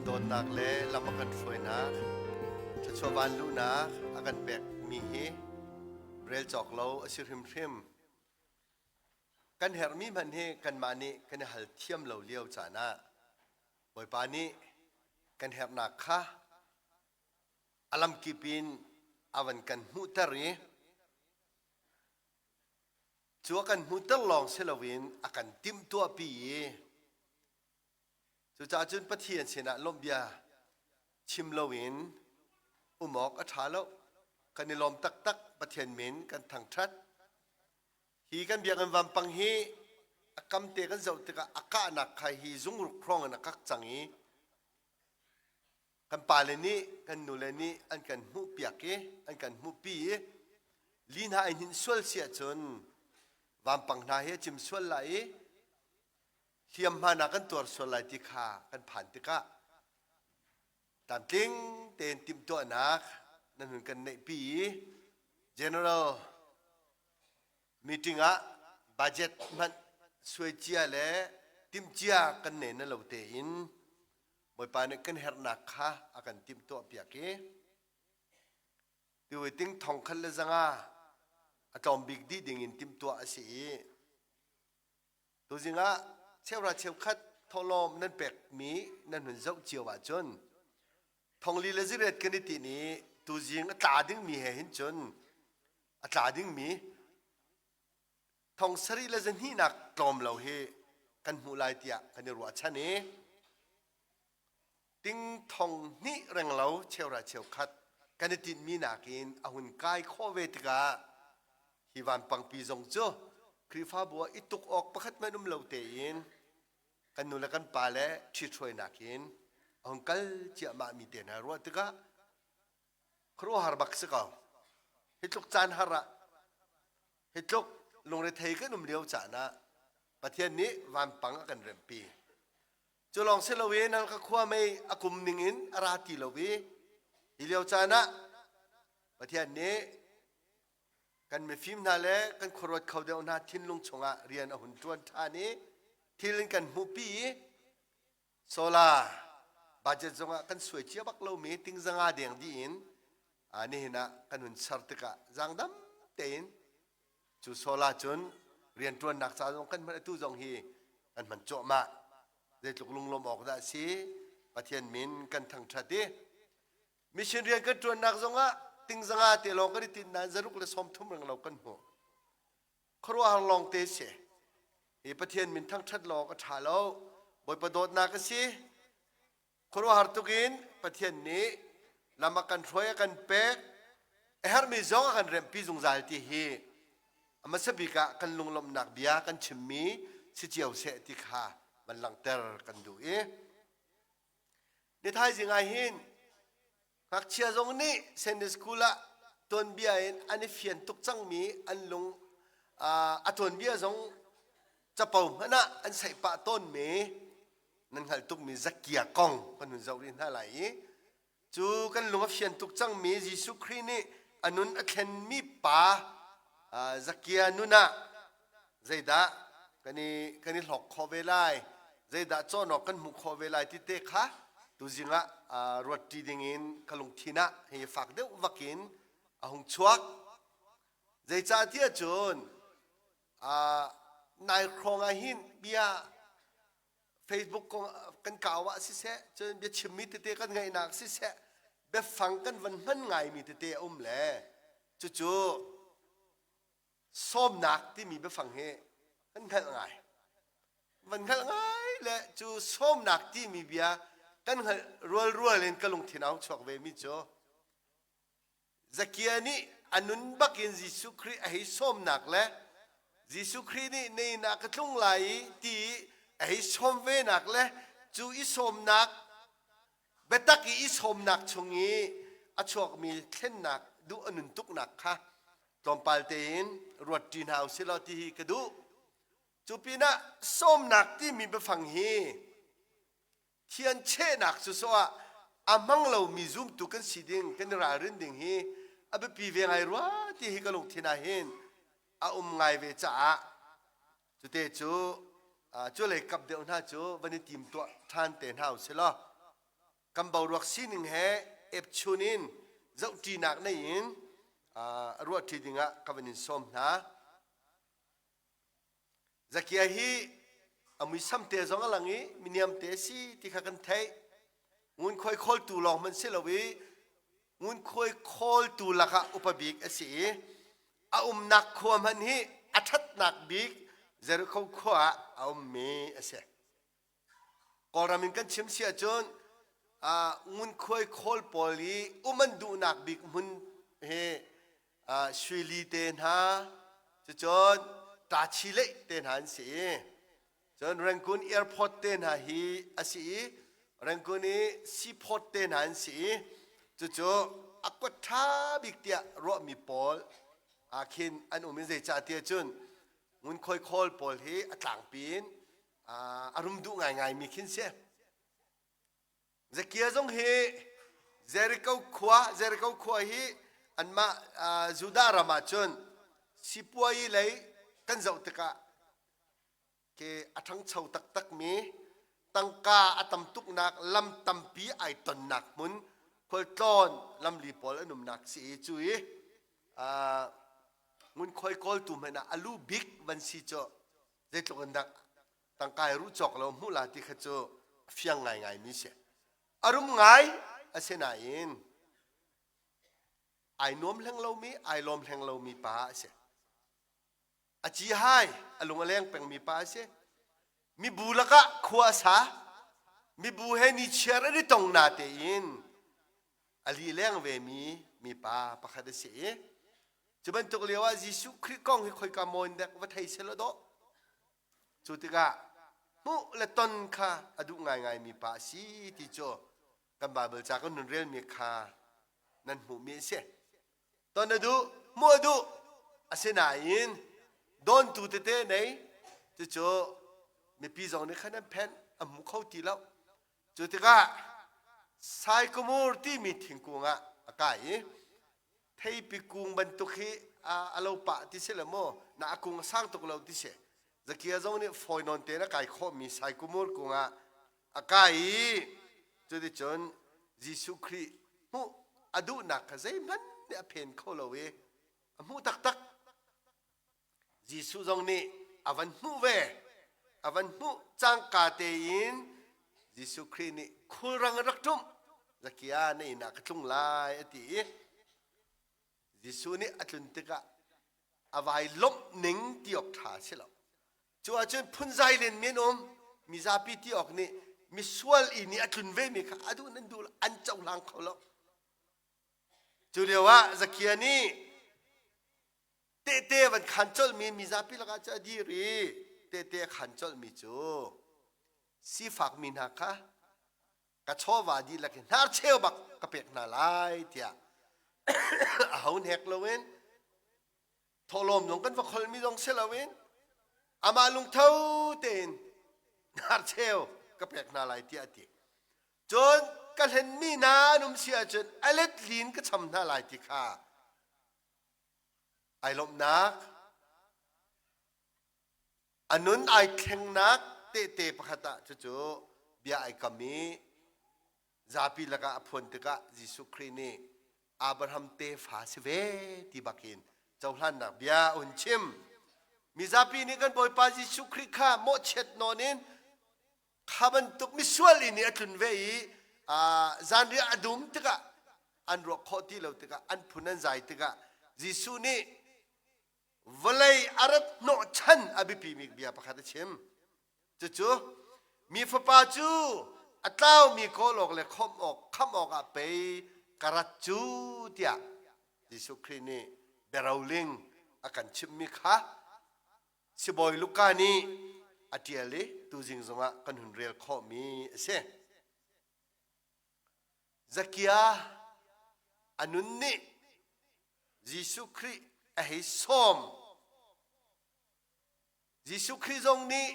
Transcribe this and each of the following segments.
dawtnak le lam a kan hruainak, thluachuah vanluhnak a kan pekmi hi rel cawk lo a si hrimhrim. Kan herhmi hmanh hi kanmah nih kan i hal thiam lo lio caan ah Bawipa nih kan herhnak kha a lamkip in a van kan hmuhter i cu a kan hmuhter lawng si loin a kan timhtuahpi i cucaah cun Pathian sinah lawmhbia chim loin um awk a ṭha lo. Kan i lawm taktak. Pathian min kan thangṭhat. Hi kan biakinn vampang hi a kamte kan zoh tikah a kahnak kha hi zungruk hrawng in a kak cang i kan pale nih kan nule nih an kan hmuhpiak i an kan hmuhpi i li hna ai hninh sual si ahcun vampang hna hi a cim sual lai i hliamhma hna kan tuar sual lai ti kha kan phan tikah tlamtling tein timhtuahnak nan hun kan neihpi i general meeting ah budget hmanh suai cia le timhcia kan nei na lo tein Bawipa nih kan herhnak kha a kan timhtuah piak i tuai ting thong khat le zanga a tlawm bik dih ding in timhtuah a si i tuzing ah cheuhra cheukhat thawhlawm nan pekmi nan hun zoh cio ahcun thongli le ziriat kan i tin i tuzing a tla dingmi he hin cun a tla dingmi thong sarih le zahnihnak tlawm lo hi kan hmuh lai tiah kan i ruahchan i ting thong hnih reng lo cheuhra cheukhat kan i tinhmi nakin a hun kai khawh ve tikah hi vanpangpi zong cu Khrihfabu ah i tuk awk pakhat hmanh um lo tein kan nu le kan pa le ṭhithruainak in a hung kal ciahmah mi te hna ruah tikah khuaruahhar bak si ko. Hi tluk caan har ah hi tluk lungrethei kan um lio caan ah Pathian nih vampang a kan remhpi. Cu lawng si loin Halkha khua mei a kum ning in a ra ti lo i hi lio caan ah Pathian nih kan mifim hna le kan khuaruat kho deuh hna thinlung chungah rian a hun ṭuan ṭhan i thil in kan hmuhpi i solar budget zongah kan suai cia bak lomi tingzanga deng dih in nihin ah kan hun ser tikah zaangdam tein cu solar cun rianṭuannak ca zong kan hman atu zong hi kan hman cuahmah. Zeitluk lunglawm awk dah a si. Pathian min kan thangṭhat i mission rian kan ṭuannak zongah tingzanga te lawng kan i tinh nain zaruk le 30 reng lo kan hmuh. Khuaruahhar lawng te si. Hi Pathian min thangṭhat lawng a ṭha lo. Bawipa dawtnak a si. Khuaruahhar tuk in Pathian nih lam a kan hruai, a kan pek, a herhmi zong a kan remhpi zungzal ti hi a hmasa bik ah kan lunglawmhnak bia kan chimmi si cio seh ti kha van langhter kan duh i ni thaizing ah hin Ngakchia zong nih Sunday school ah tuanbia in an i fian tuk cangmi an lung a tuanbia zong capo hmanh ah an saih pah tawnmi nan hngalh tukmi Zakia kong kan hun zoh rih hna lai i cu kan lung a fian tuk cangmi Jesuh Khrih nih a nun a thlenmi pa Zakia nun ah zeidah kan i kan i hlawk khawh ve lai, zeidah cawn awk kan hmuh khawh ve lai ti te kha tuzing ah ruatṭi dingin ka lungthin ah hei fak deuh vak in a hung chuak. Zeicahtiah cun nai hrawng ah hin bia Facebook kong kan kau ah siseh, cun bia chimmi tete kan ngaihnak siseh, biafang kan van hman ngaimi tete a um le cucu sawmnak timi biafang hi kan hngalh ngai. Van hngalh ngai le cu sawmnak timi bia kan hngalh rualrual in ka lungthin a hung chuak ve mi cu Zakia nih a nun bakin Jesuh Khrih a hei sawmnak le Jesuh Khrih nih na inn ah ka tlung lai i ti a hei sawm venak le cu i sawmnak biatak i i sawmnak chung i a chuakmi thlennak duh a nun tuknak kha tlawmpal tein ruatṭi hna usih law ti hi ka duh. Cu pinah sawmnak timi biafang hi thian chehnak cu sawh ah a hmang lomi zumtu kan si ding kan i ralrin ding hi a biapi ve ngai rua ti hi ka lungthin ah hin a um ngai ve caah cute cu cu lei kap deuh hna cu van i tim tuah ṭhan te hna usih law. Kan boruak sining he epchun in zohṭinak nei in ruahṭi dingah ka van in sawm hna. Zakia hi a muisam te zong a lang i miniam te a si ti kha kan theih. Ngunkhuai khawltu lawng hmanh si lo i ngunkhuai khawltu lakah upa bik a si i a umnak khua hmanh hi a ṭhatnak bik Jericho khua ah a ummi a si. Kawlram in kan chim si ahcun ngunkhuai khawl pawl i um an duhnak bik hmun hi Suili te hna cucun Tachileih te hna an si i cun Rangoon Airport te hna hi a si i Rangoon i Seaport te hna an si i cucu a kuat ṭha bik tiah ruahmi pawl ah khin an um i zeicah tiah cun ngunkhuai khawl pawl hi a tlangpi in a rum duh ngaingaimi khin si. Zakia zong hi Jericho khua Jericho khua hi anmah Judah ram ah cun sipuai lei kan zoh tikah ke a ṭhangcho taktakmi tangka a tam tuknak lam tampi ai tonnak hmun khualtlawn lamli pawl an umnak si i cu i ngunkhuai kawltu hmanh ah a lu bik van si cu zeitluk in dah tangka i ruh cawk lo hmuh la ti kha cu a fiang ngaingai mi si. A rum ngai asinain ai nuam hleng lomi, ai lawm hleng lomi pa a si. A ci hai, a lung a leng pengmi pa a si. Mibu lakah khua a sa. Mibu he ni chiar an i tong na tein a li leng vemi mipa pakhat a si i cu bantuk lio ah Jesuh Khrih kong hi khoika maw in dek va thei selaw dawh. Cu tikah hmuh le ton kha a duh ngaingaimi pa a si ti cu kan Baibal ca kan nun relmi kha nan hmuhmi a si. Ton a duh, hmuh a duh. Asinain dawntu tete nei cucu mipi zong nih khan an phenh a hmu kho ti lo. Cu tikah saikamur timi thingkung ah a kai i theipi kung bantuk hi a lo pah ti si le maw na a kung a sang tuk lo ti si Zakia zong nih fawi nawn tein a kai khawhmi saikumur kung ah a kai i cuticun Jesuh Khrih hmuh a duhnak kha zeihmanh nih a phen kho lo i a hmuh taktak. Jesuh zong nih a van hmuh ve. A van hmuh cangka tein Jesuh Khrih nih khulrang a rak ṭumh. Zakia na inn ah ka tlung lai a ti i Jesuh nih a tlun tikah a vai lawmh ning ti awk ṭha a si lo. Cu ahcun phunzai len mi an um. Mizapi ti awk nih misual i nih a tlun vemi kha a duh nan duh lo an cohlang kho lo. Cu lio ah Zakia nih tehte van khan colhmi mizapi lakah cu a dir i tehte a khan colhmi cu sifakmi hna kha ka chawva dihlak in hnarcheu bak ka pek hna lai tiah a ho hnek loin thawhlawm zong kan va kholmi zong si loin amah lungtho tein hnarcheu ka pek hna lai tiah a ti. Cun ka hlenmi hna an um si ahcun a let lin ka cham hna lai ti kha ai lawmhnak a nun ai thlengnak tehte pakhat ah cucu bia ai kam i zapi lakah a phuan tikah Jesuh Khrih nih Abraham tefa si ve ti bakin cohlannak bia a hun chim. Mizapi nih kan Bawipa Jesuh Khrih kha mawhchiat nawn in kha bantuk misual inn i a tlun ve i zanriah a dum tikah an ruak khawh ti lo tikah an phun an zai tikah Jesuh nih vawlei a rat hnawhchan a biapimi bia pakhat a chim. Cucu mi fapa cu a tlaumi kawl awk le khawmh awk khamh awkah pei ka rat cu tiah Jesuh Khrih nih biaroling a kan chimhmi kha Sibawi Luka nih a ṭial i tuzing zongah kan hun rel khawhmi a si. Zakia a nun nih Jesuh Khrih a hei sawm. Jesuh Khrih zong nih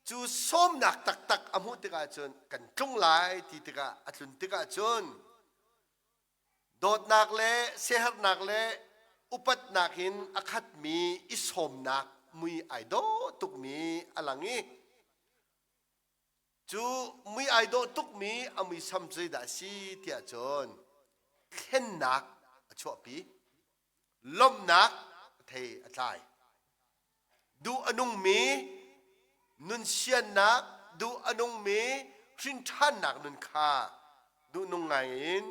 cu sawmnak taktak a hmuh tikah cun kan tlung lai ti tikah a tlun tikah cun Dawtnak le siaherhnak le upatnak in a khatmi i sawmnak mui ai dawh tukmi a lang i. Cu mui ai dawh tukmi a muisam cu zeidah a si tiah cun thlennak a chuahpi. Lawmhnak a thei a tlai. Duh a nungmi nun siannak, duh a nungmi hrinṭhannak nun kha duhnung ngai in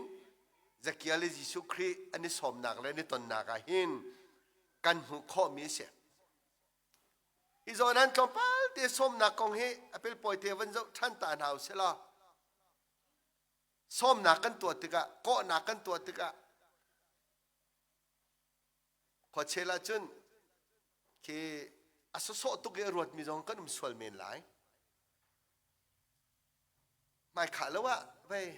Zakia le Jesuh Khrih an i sawmnak le an i tonnak ah hin kan hmuh khawhmi a si. Hi zawn an tlawmpal te sawmnak kong hi a pelpawi te van zoh ṭhan ta hna usih law sawmnak kan tuah tikah kawhnak kan tuah tikah khuachel ahcun khi a sawsawh tuk i a ruatmi zong kan um sual men lai. Hmaikhah lo ah vei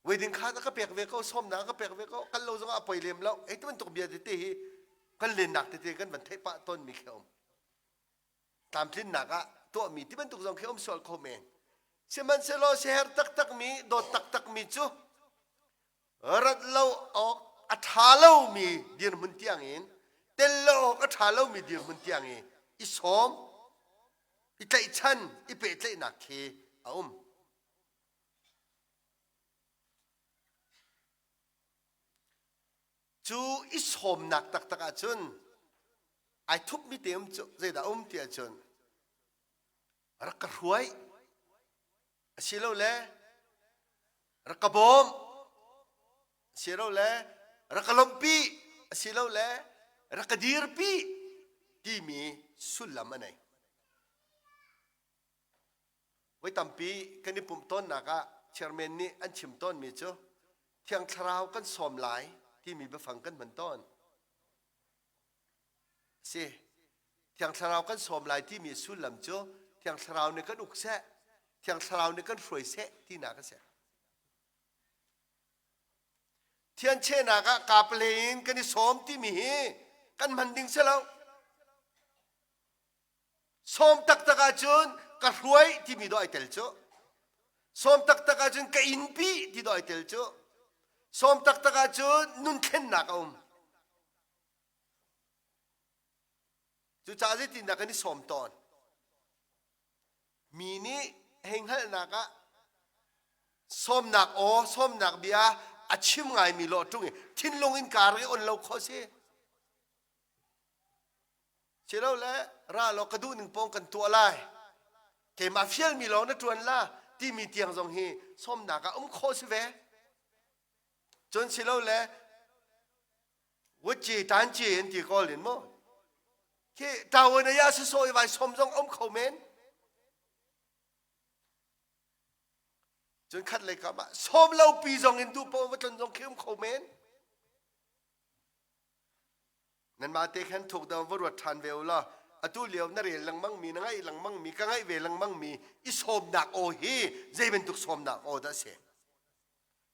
wedding card a ka pek ve ko sawmnak a ka pek ve ko kal lo zongah a poi lem lo hei ti bantuk bia tete hi kan lennak tete kan van theih pah tawnmi khi a um tlamtlinnak ah tuahmi ti bantuk zong khi um sual kho men sihmanhsehlaw siaherh taktakmi dawt taktakmi cu rat lo awk a ṭha lomi dirhmun tiangin tel lo awk a ṭha lomi dirhmun tiang i i sawm i tlaihchan i pehtlaihnak khi a um Cu i sawmnak taktak ahcun ai thupmi te um cu zeidah um ti ahcun rak ka hruai asilole rak ka bawm asilole rak ka lawmhpi asilole rak ka dirpi timi sullam a nei. Voi tampi kan i pumh tawnnak ah chairman nih an chim tawnmi cu Thiang Thlarau kan sawm lai timi biafang kan hman tawn. Si, Thiang Thlarau kan sawm lai timi sullam cu Thiang Thlarau nih kan uk seh, Thiang Thlarau nih kan hruai seh tinak a si. Thianchehnak ah kapale in kan i sawm timi hi kan hman ding si lo. Sawm taktak ahcun ka hruai timi dawh ai tel cu. Sawm taktak ahcun ka innpi ti dawh ai tel cu. Sawm taktak ahcun nun thlennak a um. Cucaah zeitindah kan i sawm tawn? Mi nih hei hngalhnak ah sawmnak aw, sawmnak bia a chim ngaimi lawh ṭung i thinlung in kaar i on lo khawh si. Silole ra law ka duh ning pawng kan tuah lai. Keimah fialmi lawng na ṭuan la timi tiang zong hi sawmnak ah um khawh si ve. Cun silole wutci tanci an ti kawl in mu. Khi tawon aya si so i vai sawm zong um kho men. Cun khat lei kam ah sawm lo pi zong in duh paoh va tlon zong khi um kho men. Nanmah te khan thuk deuh va ruat ṭhan ve u law atu lio na rel lengmang mi na ngaih lengmang mi ka ngaih ve lengmang mi i sawmnak aw hi zei bantuk sawmnak aw dah a si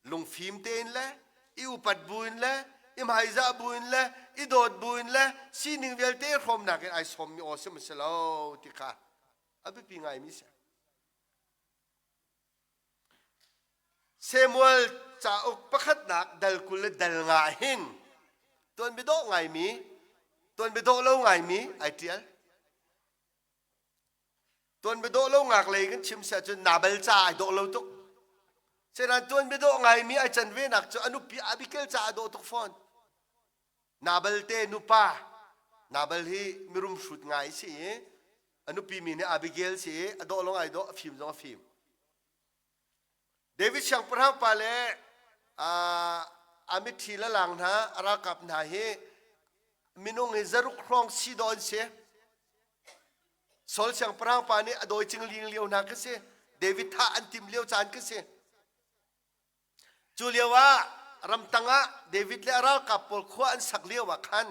lungfim tein le i upat buin le i hmaizah buin le i dawt buin le sining vialte hrawmnak in ai sawmmi aw si maw si lo ti kha a biapi ngaimi si Samuel cauk pakhatnak dal 20 le dal nga hin tuanbia dawh ngaimi, tuanbia dawh lo ngaimi ai ṭial. Tuanbia dawh lo ngak lei kan chim si ahcun Nabal ca ai dawh lo tuk. Senain tuanbia dawh ngaimi ai can ve nak cu a nupi Abigail ca a dawh tuk fawn. Nabal te nupa Nabal hi mirum hrut ngai si i a nupi mi nih Abigail si i a dawh lawng ai dawh a fim zong a fim. David siangpahrang pa le a mitthi lalang hna a ralkap hna hi minung hi zaruk hrawng si dawh an si. Saul siangpahrang pa nih a dawi cingling lio hna khi si. David thah an tim lio caan khi si. Cu lio ah ramtang ah David le a ralkap pawl khua an sak lio ah khan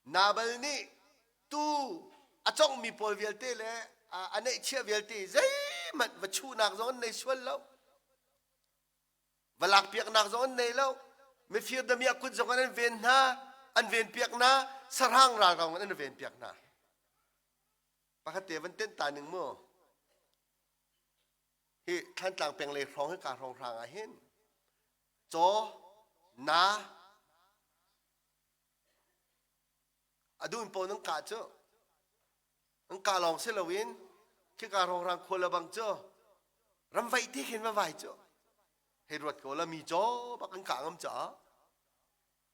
Nabal nih tuu a conghmi pawl vialte le a neihchiah vialte zeihmanh va chuhnak zong an nei sual lo. Va lakpiaknak zong an nei lo. Mifir damiah kut zong an ven hna, an venpiak hna, sahrang ralrong an venpiak hna. Pakhat te van tenh ta ning mu. Hi Thlantlang peng lei hrawng hi ka hrawng hrang ah hin caw, na, A dun pawl nan kah cu. An kah lawng si loin khika rongrang khua le bang cu ramvaih te khin va vai cu hei ruat ko la mi caw bak an kah ngam caah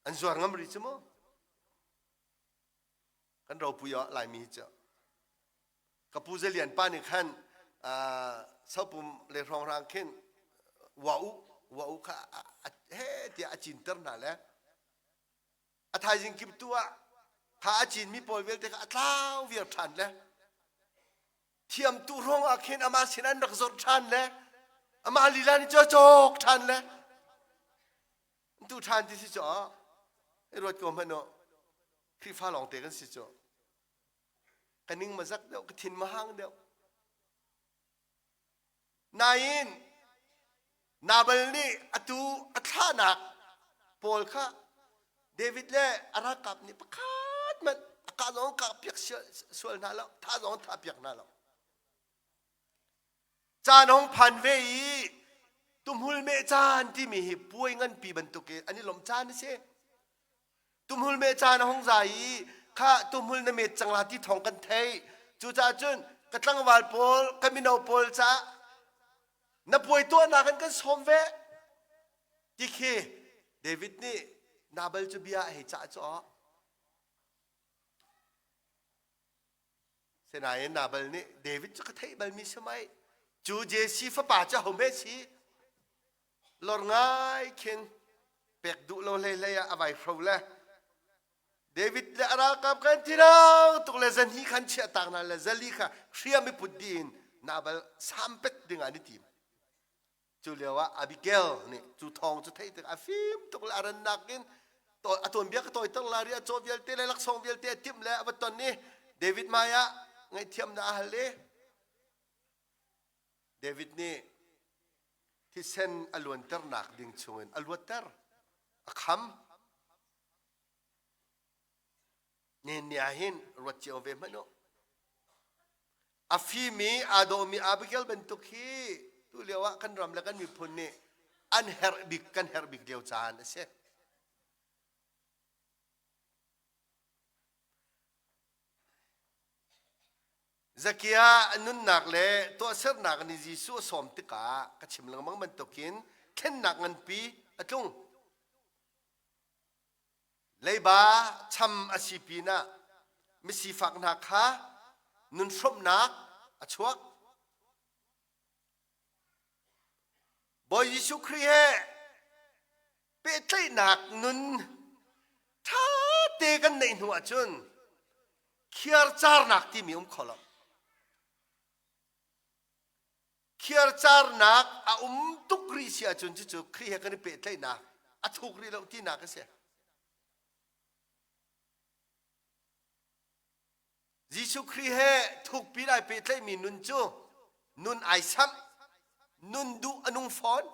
an zuar ngam rih cu mu. Kan ropui ah Laimi hi cu ka pu Zelian pa nih khan sopum le hrawnghrang khin wa u wa u kha he tiah a cinter hna le a thaizing kip tu ah kha a cinmi pawl vialte kha a tlau viar ṭhan le thiamtu ruang ah khin amah sin an rak zawrh ṭhan le amah lila nih cu a cawk ṭhan le tu ṭhan ti si cu i ruat ko hmanh u Khrihfa lawngte kan si cu ka ning ma zak deuh ka thin ma hang deuh Nain Nabal nih atu a thlahnak pawl kha David le a ralkap nih pakhat hmanh a kah zong kah piak sual hna lo, thah zong thah piak hna lo. Caan hong phan ve i tumhul meh caan timi hi puai nganpi bantukin an i lawmh caan a si. Tumhul meh caan a hung za i kha tumhul na met cang la ti thawng kan theih. Cucaah cun ka tlangval pawl, ka mino pawl caah na puai tuahnak in kan sawm ve ti khi David nih Nabal cu bia a hei cah cu aw. Sinain Nabal nih David cu ka theih balmi si mei. Cu Jesse fapa cu ho hme si? Lor ngai khin pek duh lo hlei hlei ah a vai hro le David le a ralkap kan thirang tuk le zan hi khan chiah tak hna le zali kha hriam i put dih in Nabal sampet ding ah an i tim. Cu lio ah Abigail nih cu thawng cu theih tik a fim tuk le a rannak in a tuanbia ka tawiter la ri a caw vialte le laksawng vialte a timh le a va ton i David hmai ah ngaihthiamnak a hal i David nih thisen a luanternak ding chungin a luatter, a kham. Nihin ni ah hin ruat cio ve hmanh u. A fimi aa dawmi Abigail bantuk hi tu lio ah kan ram le kan miphun nih an herh bik kan herh bik lio caan a si. Zakia a nunnak le tuahsernak nih Jesuh a sawm tikah ka chim lengmang bantukin thlennak nganpi a tlung. Leiba cham a si pinah misifak hna kha nun hrawmhnak a chuak. Bawi Jesuh Khrih he pehtlaihnak nun ṭha te kan neih hnu ahcun khiarcarnak timi um kho lo. Khiarcarnak a um tuk rih si ahcun cucu Khrih he kan i pehtlaihnak a thuk rih lo tinak a si. Jesuh Khrih he thukpi ai pehtlaihmi nun cu nun ai samh, nun duh a nung fawn.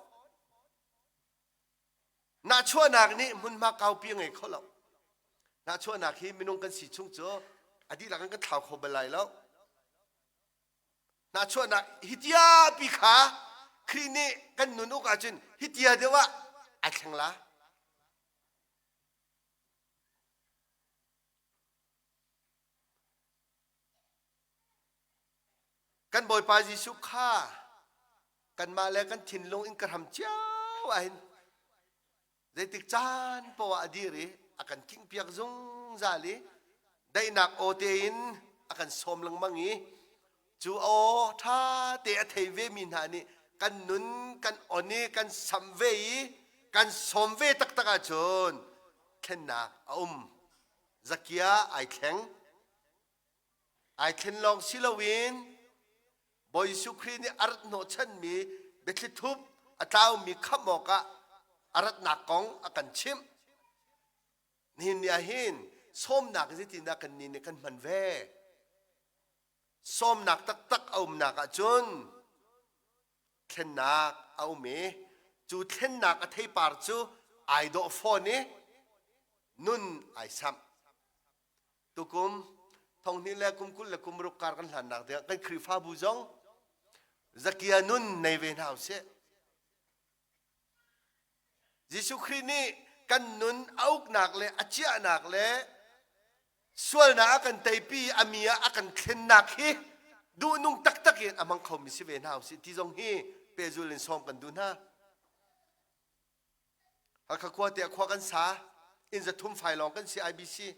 Nahchuahnak nih hmunhma kaupi a ngei kho lo. Nahchuahnak hi minung kan si chung cu a dihlak in kan thlau kho bal lai lo. Nahchuahnak hitia pi kha Khrih nih kan nun uk ahcun hitia deuh ah ai thleng la. Kan Bawipa Jesuh kha kanmah le kan thinlung in ka hram cio ahhin zeitik caan poah a dir i a kan kingpiak zungzal i daihnak aw tein a kan sawm lengmang i cu aw ṭha te a thei vemi hna nih kan nun kan on i kan sam ve i kan sawm ve taktak ahcun thlennak a um. Zakia ai thleng. Ai thlen lawng si loin Bawi Jesuh Khrih nih a rat hnawhchanmi biathli thup a tlaumi khamh awkah a ratnak kong a kan chimh. Nihin ni ah hin sawmnak zeitindah kannih nih kan hman ve? Sawmnak taktak a umnak ahcun thlennak a um i cu thlennak a theipar cu ai dawh fawn i nun ai samh. Tukum thonghnih le kum 20 le kum ruk kar kan hlannak dingah kan Khrihfabu zong Zakia nun nei ve hna usih. Jesuh Khrih nih kan nun a uknak le a ciahnak le. Sualnak a kan teipi, a mi ah a kan thlennak hi duhnung taktak in a hmang khomi si ve hna usih ti zong hi pehzul in sawm kan duh hna. Hakha khua te khua kan sa, inn zathum fai lawng kan si IBC.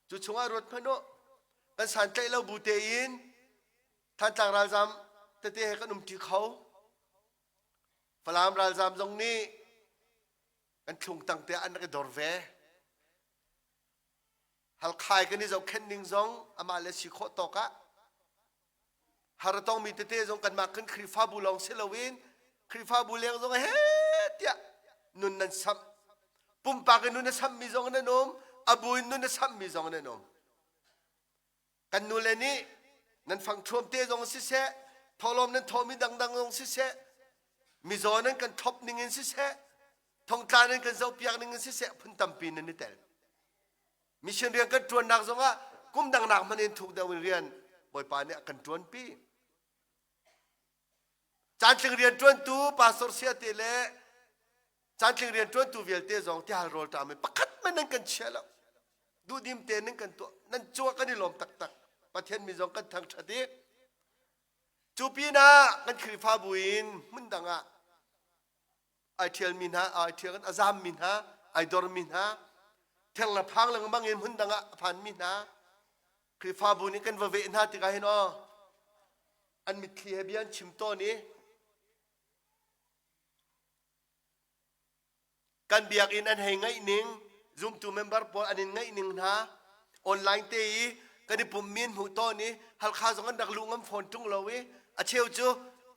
Cu chungah ruat hmanh u, kan santlaih lo bu tein Thantlang ralzam tete he kan umṭi kho. Falam ralzam zong nih kan thlung tang te an rak i dor ve. Halkhai kan i zohkhenh ning zong amah le si khawh tawk ah har a tongmi tete zong kanmah kan Khrihfabu lawng si loin Khrihfabu leng zong he tiah nun nan samh. Pumpak in nun a samhmi zong nan um, a bu in nun a samhmi zong nan um. Kan nule nih nan fangṭhuam te zong siseh, thawhlawm nan thawhmi dangdang zong siseh, mizaw nan kan thlop ning in siseh, thongtla nan kan zohpiak ning in siseh, phun tampi nan i tel. Mission rian kan ṭuannak zongah kum dang nak hmanh in thuk deuh in rian Bawipa nih a kan ṭuanpi. Caantling rian ṭuantu pastor siate le caantling rian ṭuantu vialte zong tihal rawl ṭam in pakhat hmanh nan kan chia lo. Duhdim te nan kan tuah. Nan cungah kan i lawm taktak. Pathian mi zong kan thangṭhat i cu pinah kan Khrihfabu in hmun dang ah ai ṭhialmi hna, ai ṭhial a zaammi hna, ai dormi hna, theng le phang lengmang in hmun dang ah a phanmi hna, Khrihfabu nih kan va veh hna tikah hin aw an mitthli he bia an chim tawn i kan biakinn an hei ngaih ning zumtu member pawl an in ngaih ning hna online te i kan i pummi an hmuh tawn i Halkha zong an rak luh ngam fawn ṭung lo i a cheu cu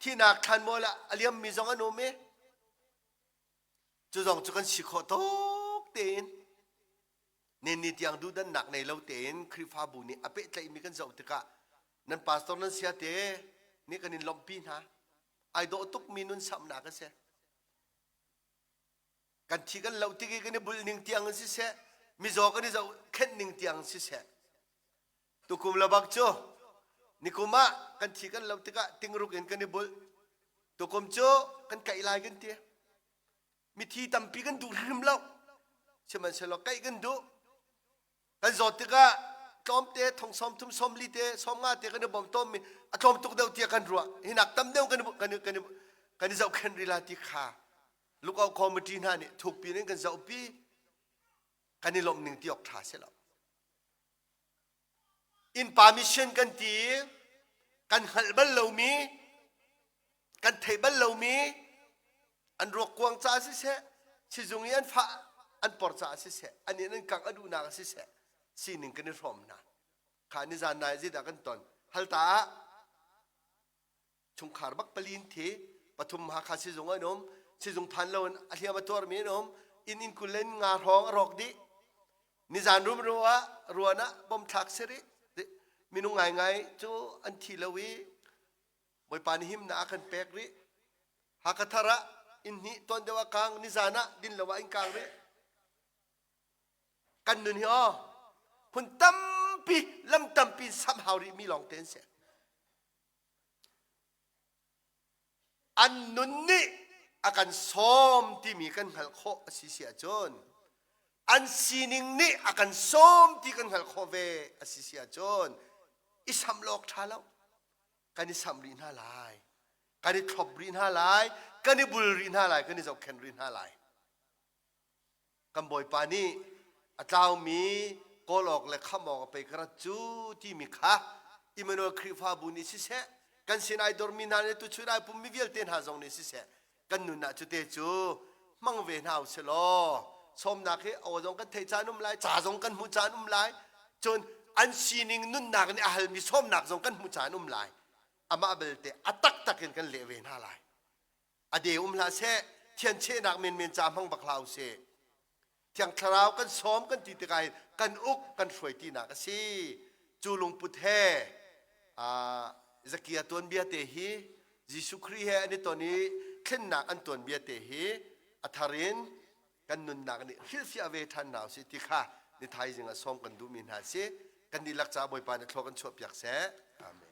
thihnak thlanmual ah a liammi zong an um i cu zong cu kan si khawh tawk tein Ninni tiang duhdannak nei lo tein Khrihfabu nih a pehtlaihmi kan zoh tikah nan pastor nan sia te nih kan in lawmhpi hna. Ai dawh tukmi nun samhnak a si. Kan thi kan loh tik i kan i bulh ning tiang in siseh, mizaw kan i zohkhenh ning tiang in siseh. Tukum lebak cu nikum ah kan thi kan loh tikah tingruk in kan i bulh. Tukum cu kan kaih lai kan ti. Mithi tampi kan duh hrim lo. Sihmanhsehlaw kaih kan duh. Kan zawt tikah tlawmte thong sawm thum sawm li te sawm nga te kan i bawm tawnmi a tlawm tuk deuh tiah kan ruah. Hinak tam deuh kan kan kan kan i zohkhenh rih la ti kha lookout committee hna nih thukpi in kan zohpi kan i lawmh ning ti awk ṭha si lo. Innpa mission kan ti i kan hngalh bal lomi, kan theih bal lomi an ruakkuang caah siseh, sizung i an fah an por caah siseh, an inn an kangh a duhnak ah siseh, sining kan i hrawm hna. Kha nizan nai zeidah kan ton? Halta ah chungkhar bak palin thi pathum Hakha sizung an um sizung phan lo in a hliam a tuarmi an um inn in kulen nga hrawng a rawk dih nizan rumro ah ruan ah bom thlak si rih minung ngaingai cu an thi lo i Bawipa nih himnak a kan pek rih Hakha thar ah inn hnih tuan deuh ah kang nizan ah din lo ah in kang rih kan nun hi aw phun tampi lam tampi sam hau rih mi lawng te an si An nun nih a kan sawm timi kan hngalh khawh a si si ahcun an sining nih a kan sawm ti kan hngalh khawh ve a si si ahcun i samh lawk ṭha lo kan i samh rih hna lai kan i thlop rih hna lai kan i bul rih hna lai kan i zohkhenh rih hna lai Kan Bawipa nih a tlaumi kawl awk le khamh awk a pei ka rat cu timi kha Immanuel Khrihfabu nih siseh, kan sin ai dormi hna nih tuchun ai pummi vialte hna zong nih siseh, kan nun ah cute cu hmang ve hna usih law sawmnak hi aw zong kan theih caan um lai, ca zong kan hmuh caan um lai, cun an sining nunnak nih a halmi sawmnak zong kan hmuh caan um lai. Amah belte a taktak in kan leh ve hna lai. A de um hlah seh, thianchehnak menmen ca hmang bak hlah usih. Thiang Thlarau kan sawm kan ti tikah hin kan uk kan hruai tinak a si. Cu lungput he Zakia tuanbia te hi Jesuh Khrih he an i ton i thlennak an tuanbia te hi a thar in kan nunnak nih hrilhfiah ve ṭhan hna usih ti kha ni thaizing ah sawm kan duhmi hna si. Kan dihlak caah Bawipa nih thlua kan chuahpiak seh. Amen.